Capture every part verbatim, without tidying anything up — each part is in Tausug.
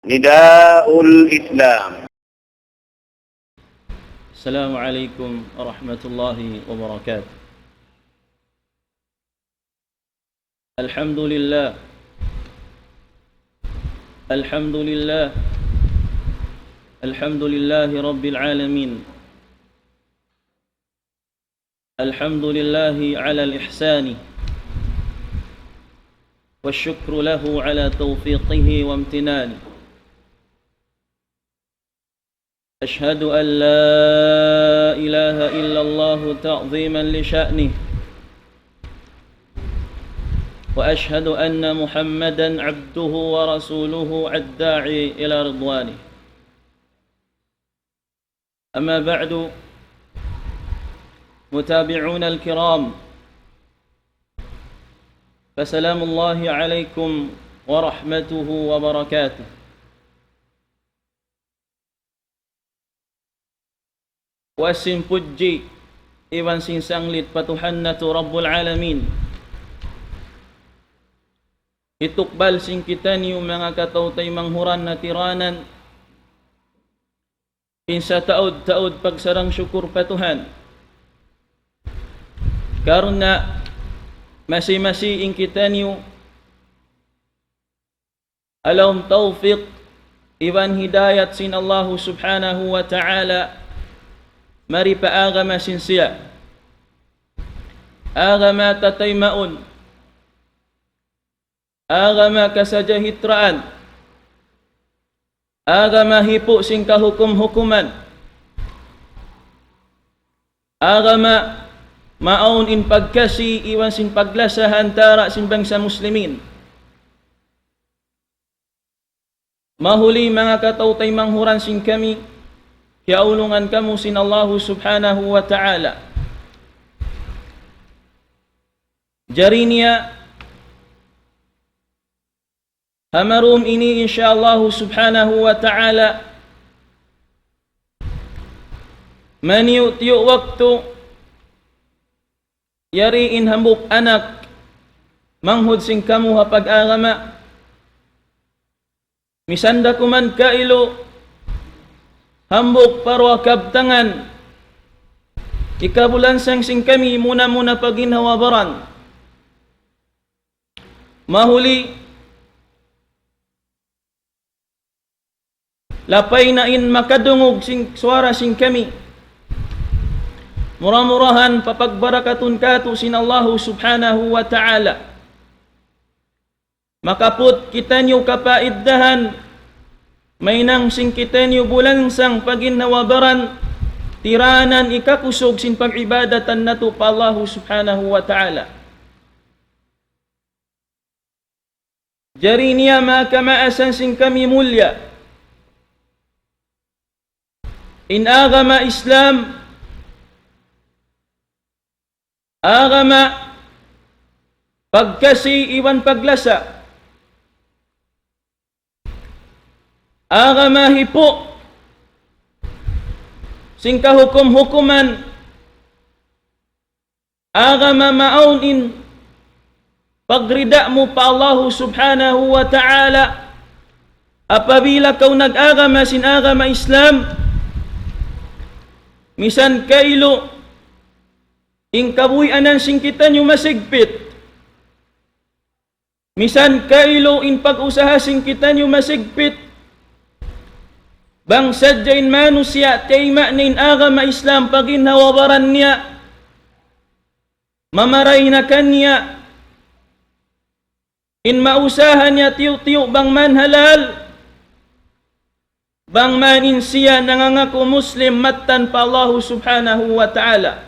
نداء الإسلام. السلام عليكم ورحمة الله وبركاته. الحمد لله. الحمد لله. الحمد لله رب العالمين. الحمد لله على الإحسان، والشكر له على توفيقه وامتنانه. أشهد أن لا إله إلا الله تعظيما لشأنه، وأشهد أن محمدا عبده ورسوله الداعي إلى رضوانه. أما بعد، متابعون الكرام، فسلام الله عليكم ورحمته وبركاته. Puas sin pudji iban sin sanglit pa Tuhan natu' Rabbul Alamin. Hitukbal sin kitaniyu manga kataw-taymanghuran ha tiranan in sataud-taud pagsarang sukur pa Tuhan. Karna' masi-masi in kitaniyu ha lawm tawfik iban hidayat sin Allahu Subhanahu wa Ta'ala, mari pa agama sin siya. Agama tataymaun, agama kasajahitraan, agama hipu' sin kahukum-hukuman, agama maawn in pagkasi iban sin paglasa ha antara' sin bangsa Muslimin. Mahuli manga kataw-taymanghuran sin kami, kiyaulungan kamu sin Allahu Subhanahu wa Ta'ala. Jari niya, ha marum ini, insya Allahu Subhanahu wa Ta'ala, maniyu'-tiyu' waktu, yari in hambuuk anak manghud sin kamu ha pag-agama, misan da kuman kailu hambuuk pa duwa kabtangan, hikabulansang sin kami muna-muna pa ginhawa-baran. Mahuli, lapay na in makadungug sin suwara sin kami. Mura-murahan papagbarakatun katu' sin Allahu Subhanahu wa Ta'ala. Makaput kitaniyu kapaiddahan, mahinang sin kitaniyu bulansang pa ginhawa-baran, tiranan hikakusug sin pag-ibadatan natu' pa Allahu Subhanahu wa Ta'ala. Jari niya manga kamaasan sin kami mulliya. In agama Islam, agama pagkasi iban paglasa, agama hipu' sin kahukum-hukuman, agama maawn in pagrida mu pa Allahu Subhanahu wa Ta'ala. Apabila kaw nag-agama sin agama Islam, misan kailu in kabuhianan sin kitaniyu masigpit, misan kailu in pag-usaha sin kitaniyu masigpit, bang sadja in manusiya' tayma' niya in agama Islam pa ginhawa-baran niya, mamaray na kaniya in mausaha niya tiyu'-tiyu' bang man halal, bang man in siya nangangaku Muslim mattan pa Allahu Subhanahu wa Ta'ala.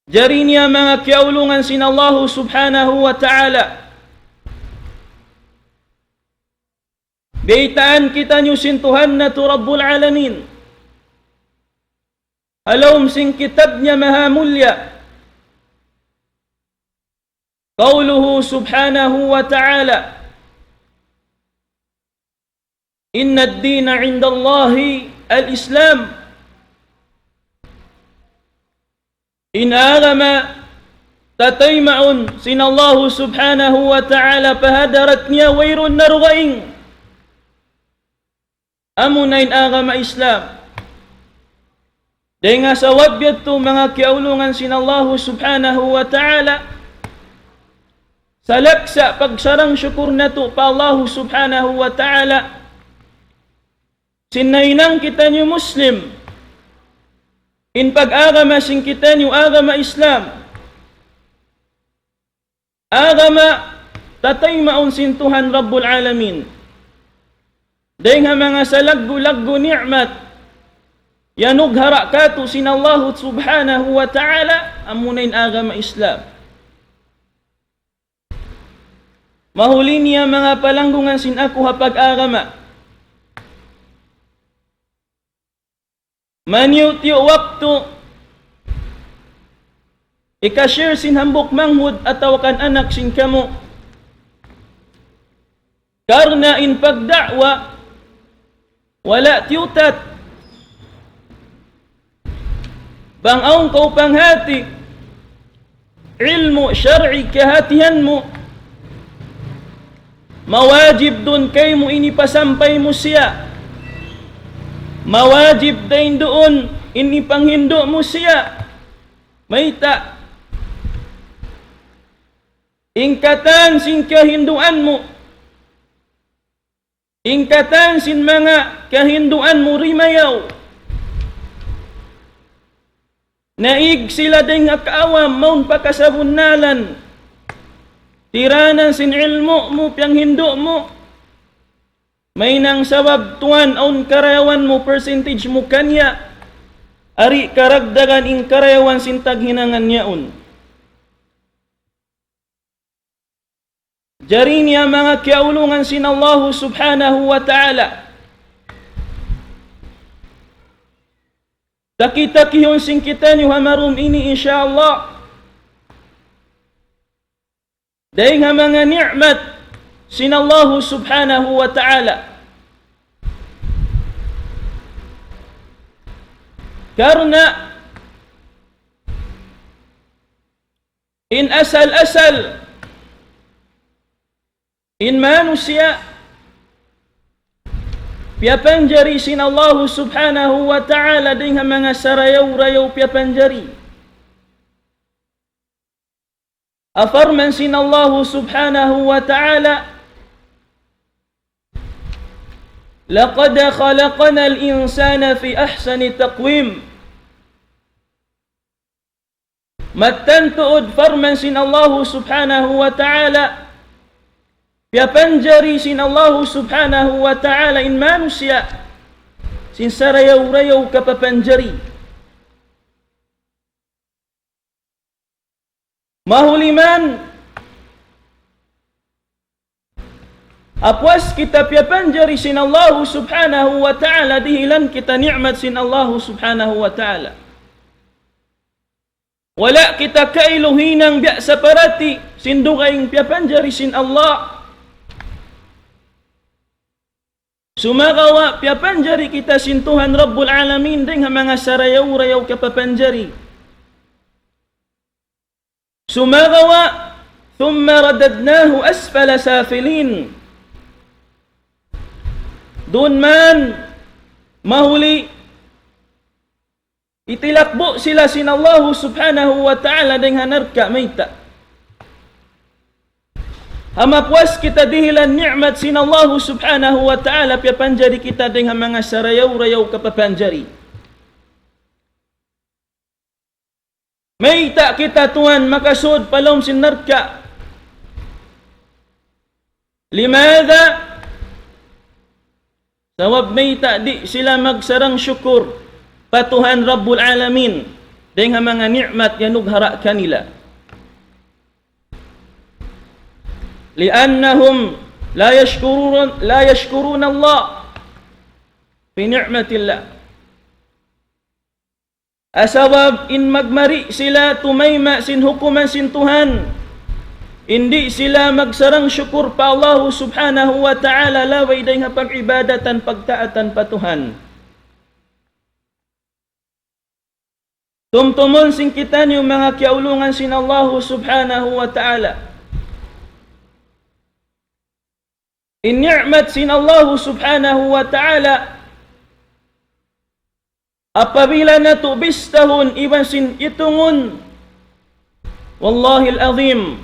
Jari niya manga kiyaulungan sin Allahu Subhanahu wa Ta'ala, baytaan kitaniyu sin Tuhan natu' Rabbul Alamin ha lawm sin kitab niya maha mulliya. قوله سبحانه وتعالى: إن الدين عند الله الإسلام. In agama tataymaun sin Allahu Subhanahu wa Ta'ala pa hadarat niya wayruun na dugaing. Amuna in agama Islam. Dayn ha sabab yadtu manga kiyaulungan sin Allahu Subhanahu wa Ta'ala, salaksa' pagsarang-sukur natu' pa Allahu Subhanahu wa Ta'ala, sin nahinang kitaniyu Muslim, in pag-agama sin kitaniyu agama Islam, agama tataymaun sin Tuhan Rabbul Alamin. Dayn ha manga salaggu'-laggu' ni'mat yanughara' katu' sin Allahu Subhanahu wa Ta'ala, amuna in agama Islam. Mahuli niya manga palanggungan sin aku ha pag-agama. Maniyu-tiyu waktu, ika-share sin hambuuk manghud atawa kan anak sin kamu. Karna' in pagda'wa, wala' tiyutat. Bang awn kaw panghati, ilmu' shar'i kahatihan mu, mawajib duun kaymu in hipasampay mu siya. Mawajib dayn duun in hipanghindu' mu siya. Mayta'? In katan sin kahinduan mu, in katan sin manga kahinduan mu dimayaw. Naig sila dayn ha kaawam, mawn pa kasabunnalan. Tiranan sin ilmu' mu, piyanghindu' mu. Mahinang sabab tuwan awn karayawan mu, percentage mu kaniya. Ari karagdagan in karayawan sin taghinangan yaun. Jari niya manga kiyaulungan sin Allahu Subhanahu wa Ta'ala. Taki-takihun sin kitaniyu ha marum ini, insya Allah. Dayn ha manga ni'mat sin Allahu Subhanahu wa Ta'ala. Karna' in asal-asal in manusiya', piyapanjari sin Allahu Subhanahu wa Ta'ala dayn ha manga sarayaw-rayaw piyapanjari. Parman sin Allahu Subhanahu wa Ta'ala, لقد خلقنا الإنسان في أحسن تقويم. Mattan tuud parman sin Allahu Subhanahu wa Ta'ala, piyapanjari sin Allahu Subhanahu wa Ta'ala in manusiya' sin sarayaw-rayaw kapapanjari. Mahuli man, apuas kita piyapanjari sin Allahu Subhanahu wa Ta'ala, dihilan kita ni'mat sin Allahu Subhanahu wa Ta'ala. Wala' kita kailu hinang biya' saparati sin dugaing piyapanjari sin Allah. Sumagawa' piyapanjari kita sin Tuhan Rabbul Alamin dayn ha manga sarayaw-rayaw kapapanjari. Sumagawa', ثم رددناه أسفل سافلين. Duun man, mahuli, hitilakbu' sila sin Allahu Subhanahu wa Ta'ala dayn ha narka'. Mayta'? Ha mapuas kita dihilan ni'mat sin Allahu Subhanahu wa Ta'ala, piyapanjari kita dayn ha manga sarayaw-rayaw kapapanjari. Mayta' kita tuwan makasud pa lawm sin narka'? لماذا؟ Sabab mayta' di' sila magsarang-sukur pa Tuhan Rabbul Alamin dayn ha manga ni'mat yanughara' kanila? لأنهم لا يشكرون، لا يشكرون الله في نعمة الله. Sabab in magmari sila tumayma' sin hukuman sin Tuhan, di' sila magsarang-sukur pa Allahu Subhanahu wa Ta'ala, laway dayn ha pag-ibadatan, pagtaatan pa Tuhan. Tumtumun sin kitaniyu manga kiyaulungan sin Allahu Subhanahu wa Ta'ala. In ni'mat sin Allahu Subhanahu wa Ta'ala, apabila natu' bistahun iban sin itungun, wallahil azim,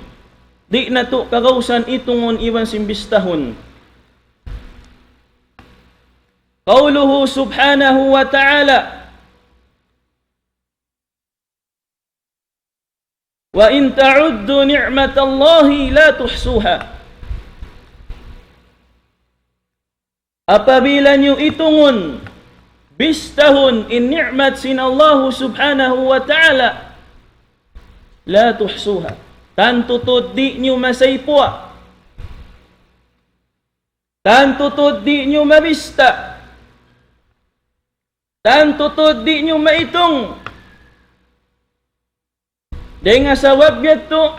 di' natu' kagausan itungun iban sin bistahun. قوله سبحانه وتعالى: وإن تعدوا نعمة الله لا تحصوها. Apabila niyu itungun, bistahun in ni'mat sin Allahu Subhanahu wa Ta'ala, لا تحصوها. Tantu tuud di' niyu masaypuwa. Tantu tuud di' niyu mabista. Tantu tuud di' niyu maitung. Dayn ha sabab yadtu,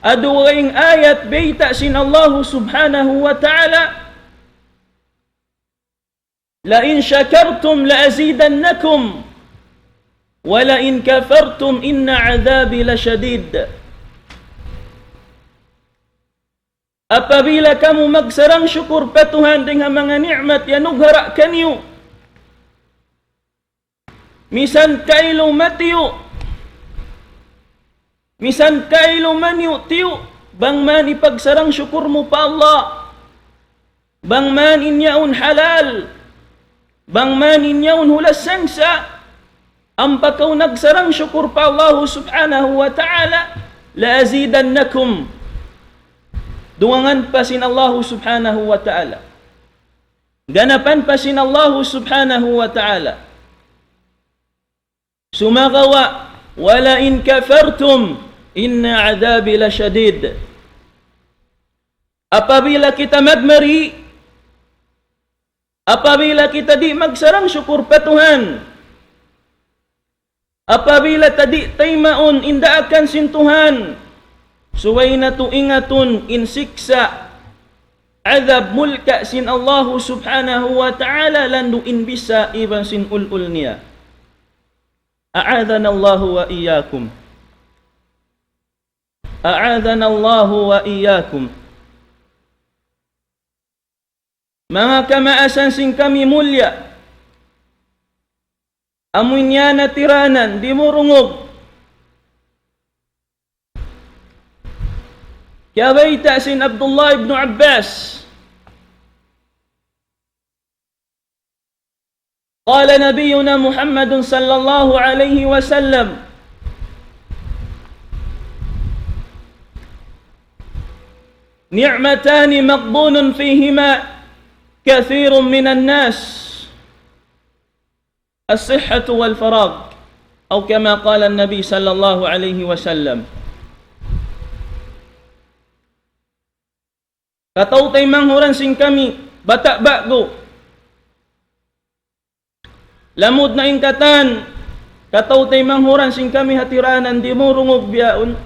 ha dugaing ayat bayta' sin Allahu Subhanahu wa Ta'ala, لئن شكرتم لأزيدنكم ولئن كفرتم إن عذابي لشديد. Apabila kamu magsarang-sukur pa Tuhan dayn ha manga ni'mat iyanughara' kaniyu, misan kailu matiyu', misan kailu maniyu'-tiyu', bang man ipagsarang-sukur mu pa Allah, bang man in yaun halal, bang man in yaun hulas sangsa', ampa kaw nagsarang-sukur pa Allahu Subhanahu wa Ta'ala, لأزيدنكم. Dungangan pa sin Allahu Subhanahu wa Ta'ala. Ganapan pa sin Allahu Subhanahu wa Ta'ala. Sumagawa', ولئن كفرتم إن عذابي لشديد. Apabila kita magmari, apabila kita di' magsarang-sukur pa Tuhan, apabila ta di' taymaun in daakan sin Tuhan, subay natu' ingatun in siksa', adab mulka' sin Allahu Subhanahu wa Ta'ala, landu' in bisa iban sin ul-ul niya. أعاذنا الله وإياكم. أعاذنا الله وإياكم. Manga kamaasan sin kami mulliya, amu in yan ha tiranan, dimurungug. Kiyabayta' sin Abdullah ibn Abbas, قال نبينا محمد صلى الله عليه وسلم: نعمتان مغبون فيهما كثير من الناس، الصحة والفراغ، أو كما قال النبي صلى الله عليه وسلم. Kataw-taymanghuran sin kami, bata' ba'gu. Lamud na in katan, kataw-taymanghuran sin kami ha tiranan, dimurungug bihaun.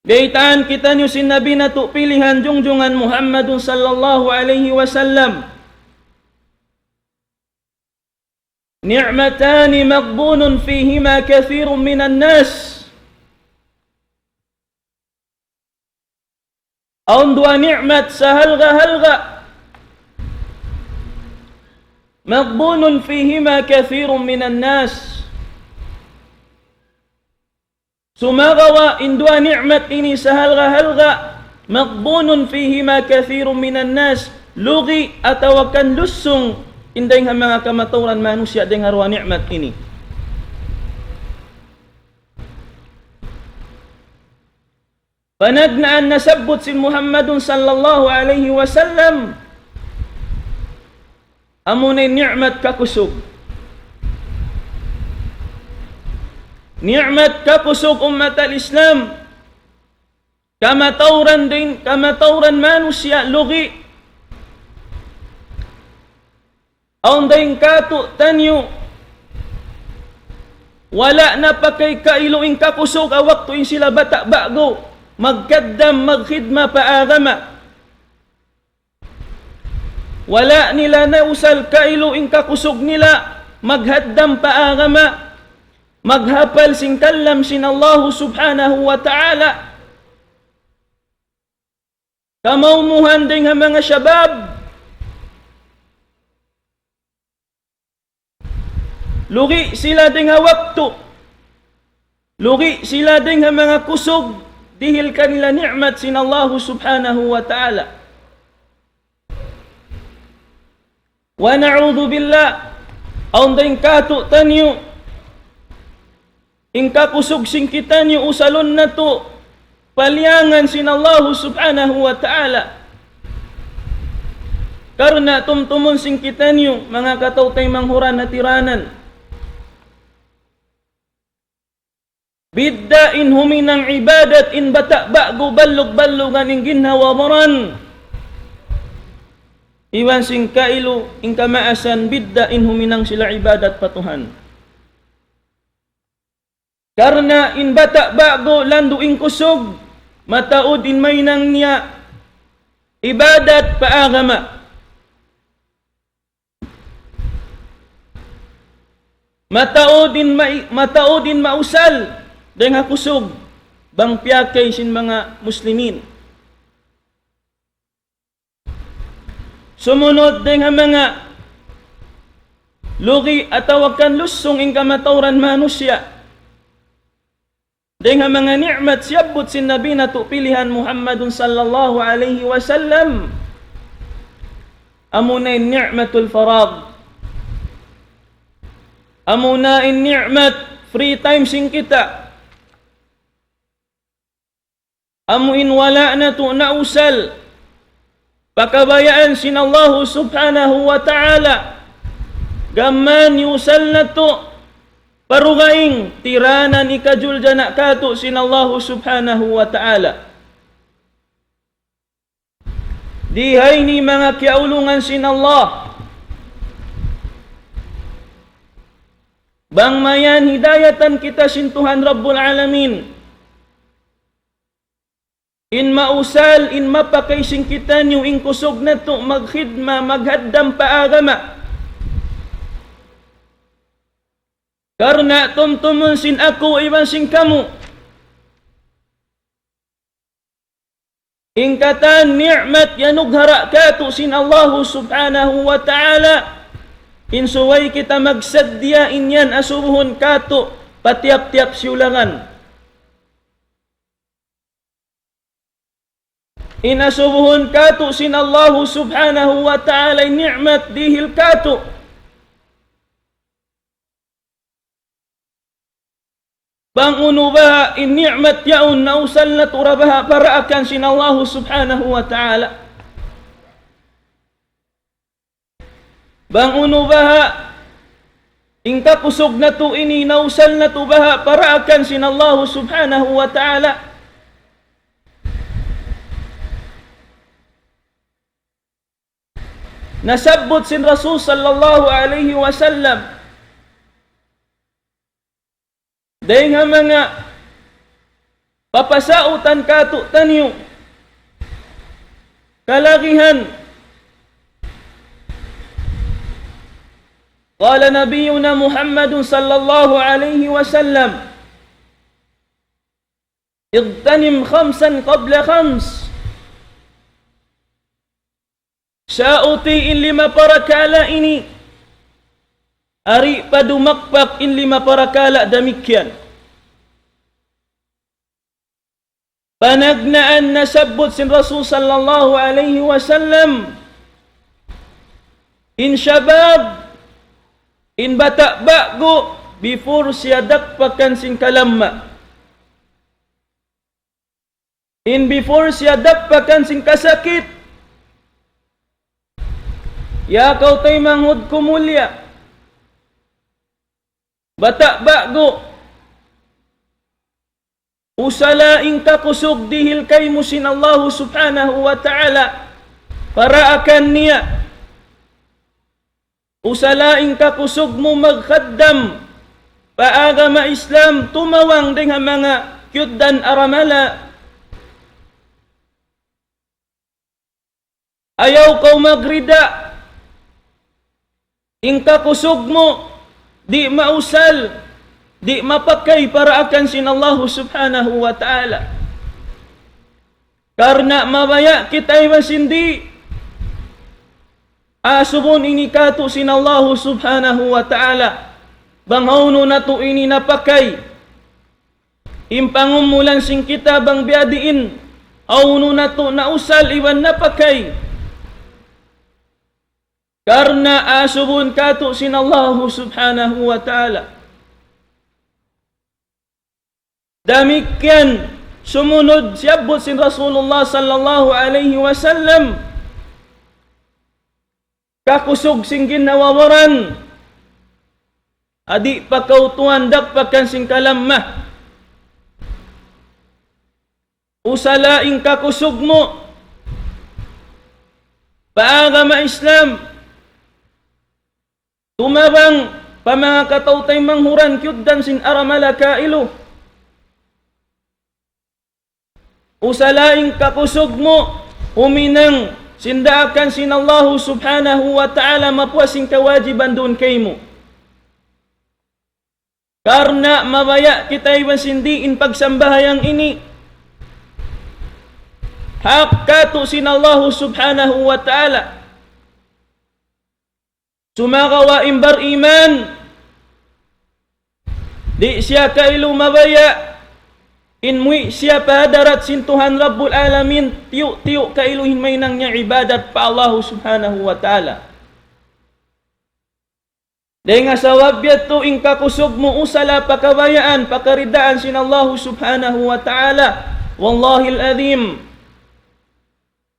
Baytaan kitaniyu sin Nabi natu' pilihan jungjungan Muhammadun sallallahu alayhi wasallam. نعمتان مغبون فيهما كثير من الناس. Awn duwa ni'mat sahalga'-halga'. مغبون فيهما كثير من الناس. Sumagawa' in duwa ni'mat ini sahalga'-halga', مغبون فيهما كثير من الناس, lugi' atawa kan lusung in dayng ha manga kamatauran manusiya' dayng ha duwa ni'mat ini. Panagnaan nasabbut sin Muhammadun sallallahu alayhi wasallam, amuna in ni'mat kakusug. Ni'mat kakusug, ummat al-Islam. Kamatauran dayn, kamatauran manusiya' lugi'. Awn dayn kātu'niyu, wala' na pa kay kailu in kakusug ha waktu in sila bata' ba'gu, magkaddam, magkhidma pa agama. Wala' nila nausal kailu in kakusug nila maghaddam pa agama, maghapal sin kalam sin Allahu Subhanahu wa Ta'ala. Kamaumuhan dayn ha manga shabab, lugi' sila dayn ha waktu, lugi' sila dayn ha manga kusug, dihil kanila ni'mat sin Allahu Subhanahu wa Ta'ala. Wa na'udhu billah, awn dayn kātu'niyu, in kakusug sin kitaniyu usalun natu', paliyangan sin Allahu Subhanahu wa Ta'ala. Karna' tumtumun sin kitaniyu, manga kataw-taymanghuran hatiranan. Bidda' in huminang ibadat in bata' ba'gu ballug-ballugan in ginhawa-baran. Iban sin kailu in kamaasan bidda' in huminang sila ibadat pa Tuhan. Karna' in bata' ba'gu landu' in kusug, mataud in mahinang niya ibadat pa agama. Mataud in mai-, mataud in mausal dayn ha kusug bang piyakay sin manga muslimin. Sumunud dayn ha manga lugi' atawa kan lusung in kamatauran manusiya'. Dayn ha manga ni'mat siyabbut sin Nabi natu' pilihan Muhammadun sallallahu alayhi wasallam, amuna in ni'matul faragh. Amuna in ni'mat free time sin kita. Amu in wala' natu' nausal pa kabayaan sin Allahu Subhanahu wa Ta'ala. Gam mayan iyusal natu' pa dugaing, tiranan ikajuljana' kātu' sin Allahu Subhanahu wa Ta'ala. Di ha ini manga kiyaulungan sin Allah. Bang mayan hidayatan kita sin Tuhan Rabbul Alamin. In mausal, in mapakay sin kitaniyu, in kusug natu' magkhidma, maghaddam pa agama. Karna' tumtumun sin aku iban sin kamu. In katan ni'mat iyanughara' kātu' sin Allahu Subhanahu wa Ta'ala, in subay kita magsaddiya in yan asubuhun kātu' pa tiyap-tiyap siyulangan. In asubuhun kātu' sin Allahu Subhanahu wa Ta'ala in ni'mat dihil kātu'. Bang unu baha' in ni'mat yaun nausal natu' ra baha' pa daakan sin Allahu Subhanahu wa Ta'ala. Bang unu baha' in kakusug natu' ini nausal natu' baha' pa daakan sin Allahu Subhanahu wa Ta'ala. Nasabbut sin Rasul sallallahu alayhi wasallam. Dayn ha manga papasautan kātu'niyu kalagihan. قال نبينا محمد صلى الله عليه وسلم: اغتنم خمسا قبل خمس. Sauti in lima parakala' ini, ari pa dumakpak in lima parakala' damikkiyan. Panagnaan nasabbut sin Rasul sallallahu alayhi wasallam, in shabab, in bata' ba'gu, before siya dakpakan sin kalamma. In before siya dakpakan sin kasakit. Ya kaw taymanghud ku mulliya. Bata' ba'gu. Usala in kakusug dihil kaymu sin Allahu Subhanahu wa Ta'ala. Pa daakan niya. Usala in kakusug mu magkhaddam pa agama Islam, tumawang dayn ha manga kiyugdan aramala. Ayaw kaw magrida in kakusug mu, di' mausal, di' mapakay pa daakan sin Allahu Subhanahu wa Ta'ala. Karna' mabaya' kita iban sin di', asubun ini katu' sin Allahu Subhanahu wa Ta'ala, bang hawnu natu' ini napakay. In pangumulan sin kita bang biya' diin, hawnu natu' nausal iban napakay. Karna' asubun katu' sin Allahu Subhanahu wa Ta'ala. Damikkiyan sumunud siyabbut sin Rasulullah sallallahu alayhi wasallam, kakusug sin ginhawa-baran, di' pa kaw tuwan dakpakan sin kalamma. Usala in kakusug mu pa agama Islam. Tumabang pa manga kataw-taymanghuran kiyugdan sin aramala kailu. Usala in kakusug mu huminang sin daakan sin Allahu Subhanahu wa Ta'ala mapuas sin kawajiban duun kaymu. Karna' mabaya' kita iban sin di' in pagsambahayang ini hak katu' sin Allahu Subhanahu wa Ta'ala. Sumagawa' in bariman, di' siya kailu mabaya' in muwi' siya pa hadarat sin Tuhan Rabbul Alamin, tiyu'-tiyu' kailu in mahinang niya ibadat pa Allahu Subhanahu wa Ta'ala. Dayn ha sabab yadtu in kakusug mu usala pa kabayaan, pa karidaan sin Allahu Subhanahu wa Ta'ala. Wallahil adhim.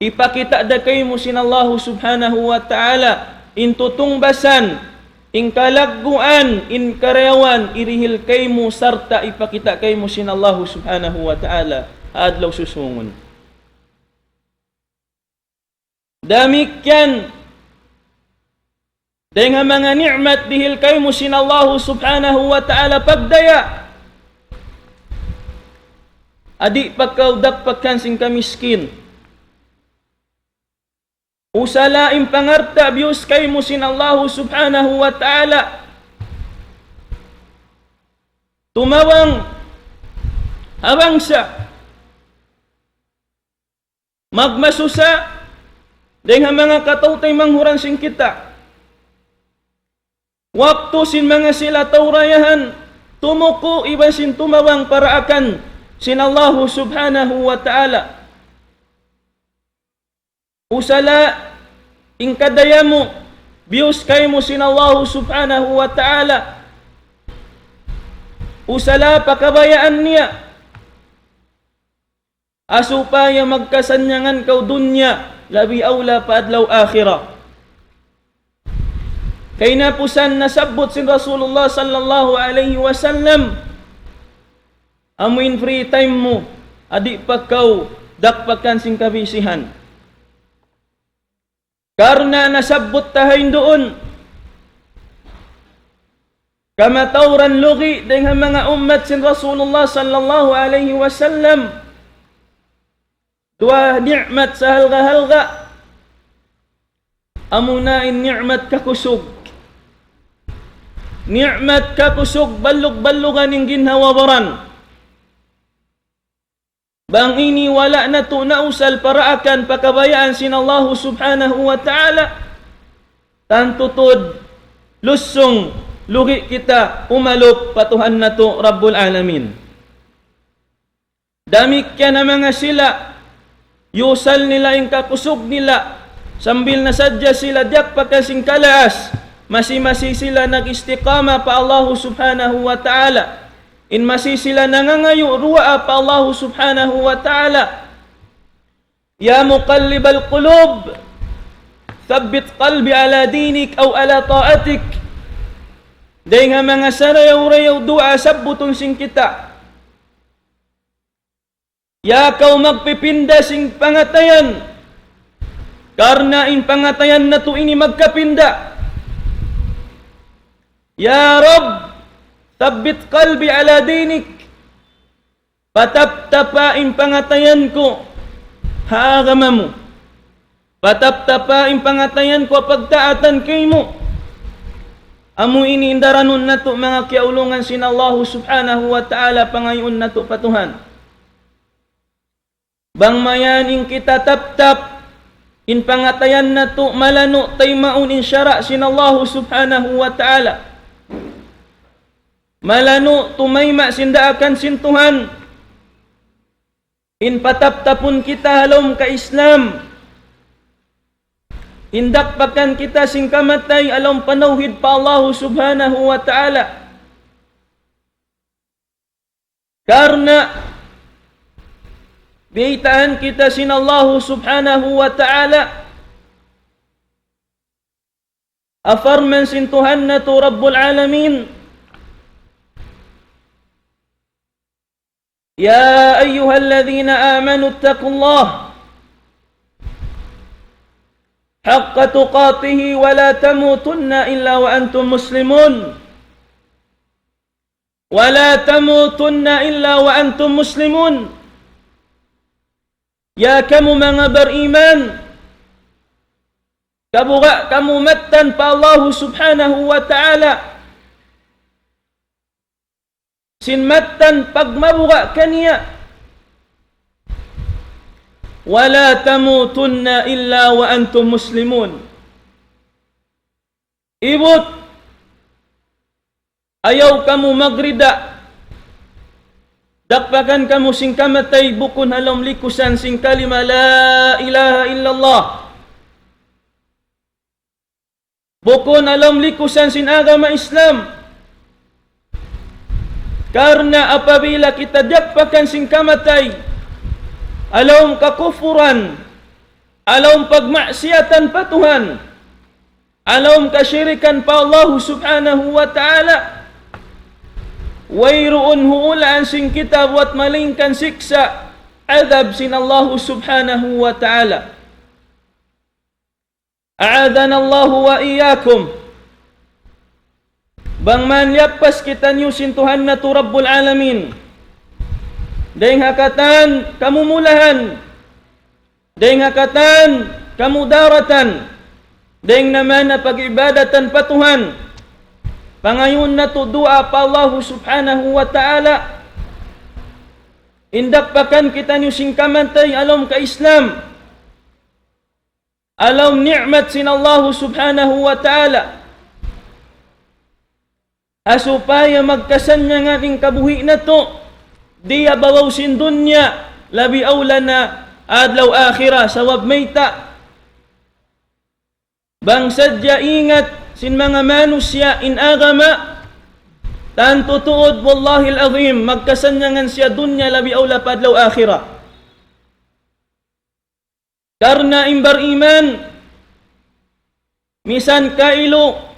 Hipakita' da kaymu sin Allahu Subhanahu wa Ta'ala in tutungbasan, in kalagguan, in karayawan, hirihil kaymu sarta' hipakita' kaymu sin Allahu Subhanahu wa Ta'ala ha adlaw susungun. Damikkiyan dayn ha manga ni'mat dihil kaymu sin Allahu Subhanahu wa Ta'ala pagdaya'. Di' pa kaw dakpakan sin kamiskin. Usala in pangalta' biyus kaymu sin Allahu Subhanahu wa Ta'ala. Tumabang ha bangsa. Magmasusa dayn ha manga kataw-taymanghuran sin kita. Waktu sin manga sila tau dayahan, tumuku' iban sin tumabang pa daakan sin Allahu Subhanahu wa Ta'ala. Usala in kadaya mu, biyus kaymu sin Allahu Subhanahu wa Ta'ala. Usala pa kabayaan niya. Ha supaya magkasannyangan kaw dunya, labi awla pa adlaw akhirat. Kahinapusan nasabbut sin Rasulullah sallallahu alayhi wasallam, amu in free time mu, di' pa kaw dakpakan sin kabisihan. Karna' nasabbut ta ha yan duun, kamatauran lugi' dayn ha manga ummat sin Rasulullah sallallahu alayhi wasallam, duwa ni'mat sahalga'-halga'. Amuna in ni'mat kakusug. Ni'mat kakusug ballug-ballugan in ginhawa-baran. Bang ini wala' natu' nausal pa daakan pa kabayaan sin Allahu Subhanahu wa Ta'ala, tantu tuud lusung lugi' kita umalup pa Tuhan natu' Rabbul Alamin. Damikkiyan na manga sila, yusal nila in kakusug nila, sambil na sadja sila diyakpakan sin kalaas, masi-masi sila nag-istiqama pa Allahu Subhanahu wa Ta'ala. In masi sila nangangayu' duwaa pa Allahu Subhanahu wa Ta'ala. يا مقلب القلوب ثبت قلبي على دينك أو على طاعتك. Dayn ha manga sarayaw-rayaw duwaa sabbutun sin kita. Ya kaw magpipinda sin pangatayan, karna' in pangatayan natu' ini magkapinda. يا رب ثبت قلبي على دينك. Pataptapa in pangatayan ku ha agama mu. Pataptapa in pangatayan ku ha pagtaatan kaymu. Amu ini in daranun natu' manga kiyaulungan sin Allahu Subhanahu wa Ta'ala, pangayuun natu' pa Tuhan. Bang mayan in kita taptap, in pangatayan natu' malanu' taymaun in sara' sin Allahu Subhanahu wa Ta'ala. Malanu' tumayma' sin daakan sin Tuhan. In pataptapun kita ha lawm ka-Islam. In dakpakan kita sin kamatay ha lawm panawhid pa Allahu Subhanahu wa Ta'ala. Karna' biyaytaan kita sin Allahu Subhanahu wa Ta'ala. Ha parman sin Tuhan natu' Rabbul Alamin, يا أيها الذين آمنوا اتقوا الله حق تقاته ولا تموتن إلا وأنتم مسلمون. ولا تموتن إلا وأنتم مسلمون. Ya kamu manga bariman, kabuga' kamu mattan pa Allahu Subhanahu wa Ta'ala sin mattan pagmabuga' kaniya. ولا تموتن إلا وأنتم مسلمون. Ibut, ayaw kamu magrida. Dakpakan kamu sin kamatay bukun ha lawm likusan sin kalima لا إله إلا الله. Bukun ha lawm likusan sin agama Islam. Karna' apabila kita diyakpakan sin kamatay ha lawm kakufuran, ha lawm pagmaksiyatan pa Tuhan, ha lawm kashirikan pa Allahu Subhanahu wa Ta'ala, wayruun hulaan sin kita buwat malaingkan siksa', adab sin Allahu Subhanahu wa Ta'ala. أعاذنا الله وإياكم. Bang man liyappas kitaniyu sin Tuhan natu' Rabbul Alamin dayn ha katan kamumulahan, dayn ha katan kamudaratan, dayn ha manga pag-ibadatan pa Tuhan, pangayuun natu' duwaa pa Allahu Subhanahu wa Ta'ala, in dakpakan kitaniyu sin kamatay ha lawm ka-Islam, ha lawm ni'mat sin Allahu Subhanahu wa Ta'ala. Ha supaya magkasannyangan in kabuhi' natu', di ha babaw sin dunya, labi awla na adlaw akhirat, sabab mayta'? Bang sadja ingat sin manga manusiya' in agama, tantu tuud, wallahil azim, magkasannyangan siya dunya, labi awla pa adlaw akhirat. Karna' in bariman, misan kailu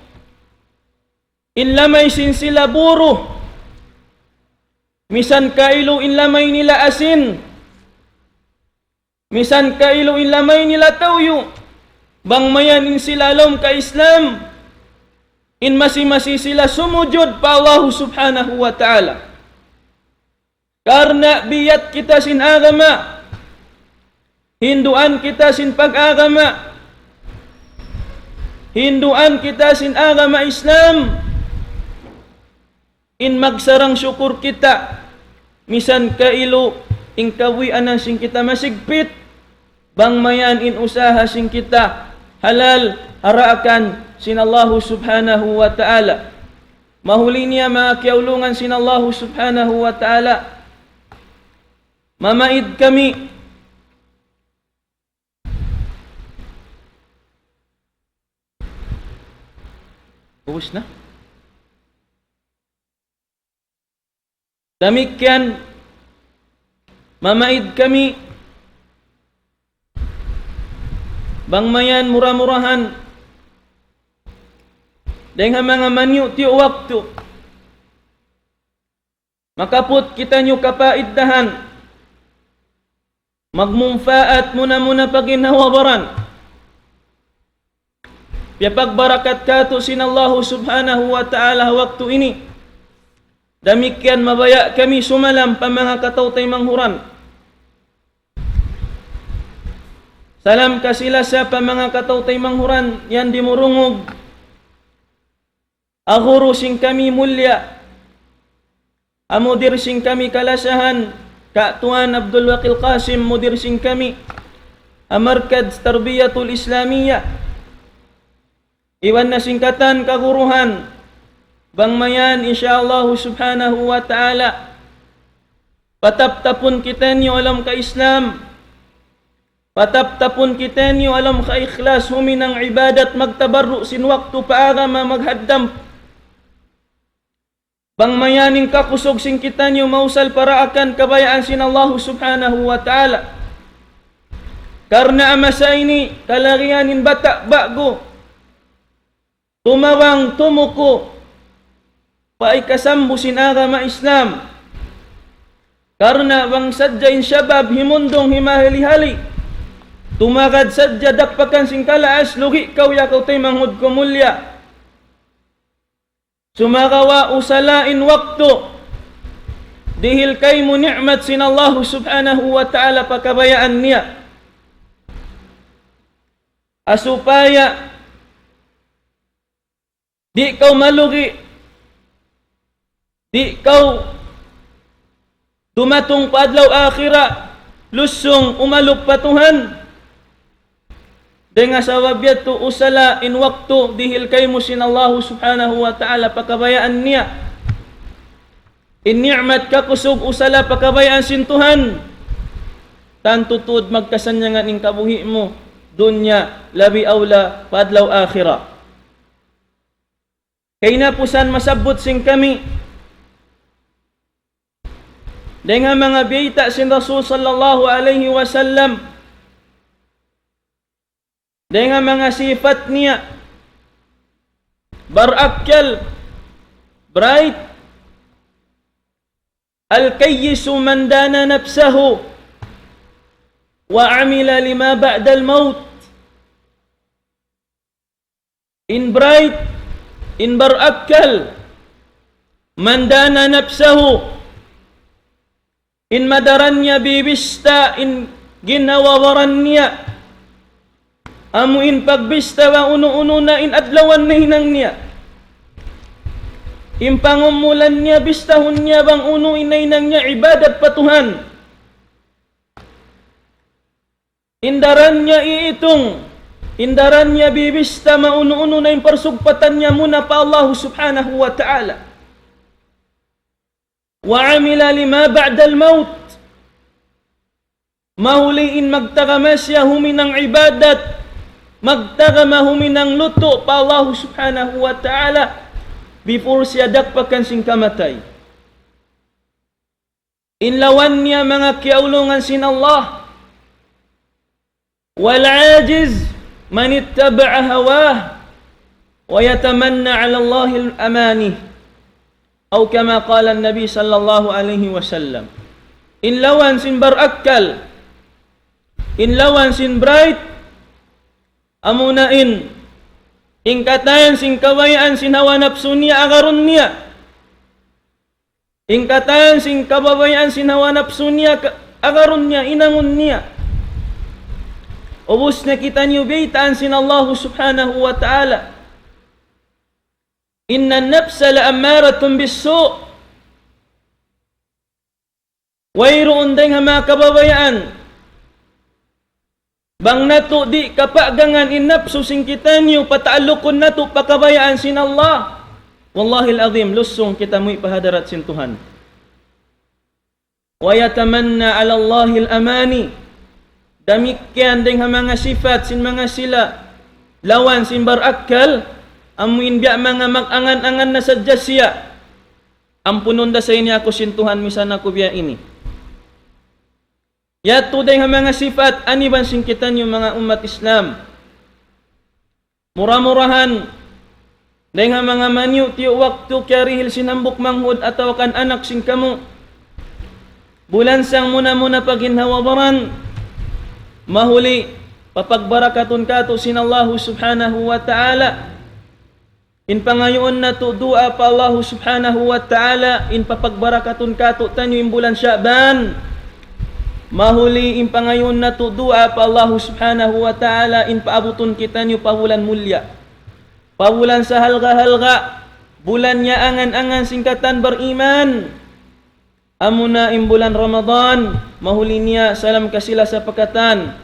in lamay sin sila buru, misan kailu in lamay nila asin, misan kailu in lamay nila tawyu', bang mayan in sila ha lawm ka-Islam, in masi-masi sila sumujud pa Allahu Subhanahu wa Ta'ala. Karna' biyat kita sin agama, hinduan kita sin pag-agama, hinduan kita sin agama Islam, in magsarang-sukur kita, misan kailu in kabuhianan sin kita masigpit, bang mayan in usaha sin kita halal ha daakan sin Allahu Subhanahu wa Ta'ala. Mahuli niya, manga kiyaulungan sin Allahu Subhanahu wa Ta'ala, mamaid kami. Ubus na? Damikkiyan, mamaid kami, bang mayan mura-murahan, dayn ha manga maniyu'-tiyu' waktu, makaput kitaniyu kapaidahan, magmunpaat muna-muna pa ginhawa-baran. Piyapagbarakat katu' sin Allahu Subhanahu wa Ta'ala ha waktu ini. Damikkiyan mabaya' kami sumalam pa manga kataw-taymanghuran. Salam kasi-lasa pa manga kataw-taymanghuran yan di Murungug. ha guru sin kami mulya, ha mudir sin kami kalasahan, Ka' Tuan Abdul Wakil Qasim, mudir sin kami ha Markaz Tarbiyatul Islamiyah, iban na sin katan kaguruhan, bang mayan, insya Allah subhanahu wa ta'ala, pataptapun kitaniyu ha lawm ka-Islam, pataptapun kitaniyu ha lawm ka-ikhlas, huminang ibadat, magtabarru' sin waktu pa agama, maghaddam. Bang mayan in kakusug sin kitaniyu mausal paraakan kabayaan sin Allah subhanahu wa ta'ala. Karna' ha masa ini, kalagihan in bata' ba'gu tumabang tumuku pa ikasambu sin agama Islam. Karna' bang sadja in shabab himundung himahali-hali, tumagad sadja dakpakan sin kalaas, lugi' kaw ya kaw taymanghud ku mulya. Sumagawa' usala in waktu, dihil kaymu ni'mat sin Allah subhanahu wa ta'ala pa kabayaan niya. Ha supaya di' kaw malugi', di' kaw dumatung pa adlaw akhirat, lusung umalup pa Tuhan. Dayn ha sabab yadtu usala in waktu dihil kaymu sin Allah subhanahu wa ta'ala pa kabayaan niya. In ni'mat kakusug usala pa kabayaan sin Tuhan, tantu tuud magkasannyangan in kabuhi' mu, dunya, labi awla pa adlaw akhirat. Kahinapusan masabbut sin kami, dayn ha manga biyayta' sin Rasul sallallahu alayhi wasallam, dayn ha manga sipat niya, barakkal, bright, الكيس من دان نفسه وعمل لما بعد الموت. In bright, in barakkal, من دان نفسه, in madaran niya bibista in ginhawa-baran niya, amu in pagbista bang unu-unu na in adlawan nahinang niya. In pangumulan niya, bistahun niya bang unu in nahinang niya ibadat pa Tuhan. In daran niya iitung, in daran niya bibista maunu-unu na in parsugpatan niya muna pa Allah subhanahu wa ta'ala. وعمل لما بعد الموت. Mahuli in magtagama siya huminang ibadat, magtagama huminang lutu' pa Allah subhanahu wa ta'ala, before siya dakpakan sin kamatay. In lawan niya manga kiyaulungan sin Allah. والعاجز من اتبع هواه ويتمنى على الله الأماني. أو كما قال النبي صلى الله عليه وسلم. In lawan sin barakkal, in lawan sin bright, amuna in, in katan sin kabayaan sin hawa napsu niya, agarun niya. In katan sin kabayaan sin hawa napsu niya, ka-, agarun niya, hinangun niya. Ubus na kitaniyu baytaan sin Allah subhanahu wa ta'ala. إن النفس لأمارة بالسوء. Wayruun dayn ha manga kabayaan. Bang natu' di' kapagangan in napsu sin kitaniyu, pataalukun natu' pa kabayaan sin Allah. Wallahil azim, lusung kita muwi' pa hadarat sin Tuhan. ويتمنى على الله الأماني. Damikkiyan dayn ha manga sipat sin manga sila lawan sin barakkal, amu in biya' manga mag-angan-angan na sadja siya. Ampunun da sa ini aku sin Tuhan, misan aku biya' ini. Yadtu dayn ha manga sipat aniban sin kitaniyu manga ummat Islam. Mura-murahan, dayn ha manga maniyu' tiyu' waktu kiyarihil sin hambuuk manghud atawa kan anak sin kamu'. Bulansang muna-muna pa ginhawa-baran, mahuli, papagbarakatun katu' sin Allahu subhanahu wa ta'ala. In pangayuun natu' duwaa pa Allahu subhanahu wa ta'ala, in papagbarakatun katu'taniyu in bulan Sha'ban. Mahuli in pangayuun natu' duwaa pa Allahu subhanahu wa ta'ala, in paabutun kitaniyu pa bulan mulya. Pa bulan sahalga'-halga', bulan niya angan-angan sin katan beriman. Amuna in bulan Ramadan, mahuli niya salam kasi-lasa pa katan.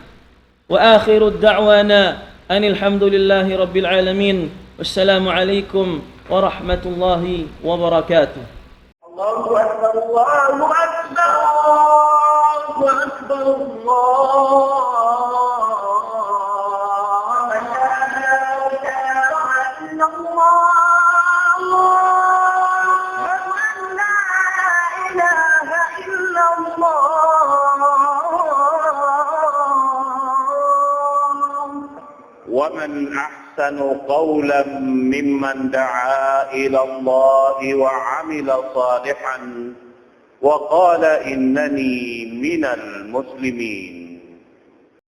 وآخر دعوانا أن الحمد لله رب العالمين. والسلام عليكم ورحمة الله وبركاته. الله أكبر، الله أكبر، الله أكبر، الله أكبر. لا إله إلا الله. أشهد أن لا إله إلا الله. ومن أحسن قولا ممن دعا إلى الله وعمل صالحا وقال إنني من المسلمين.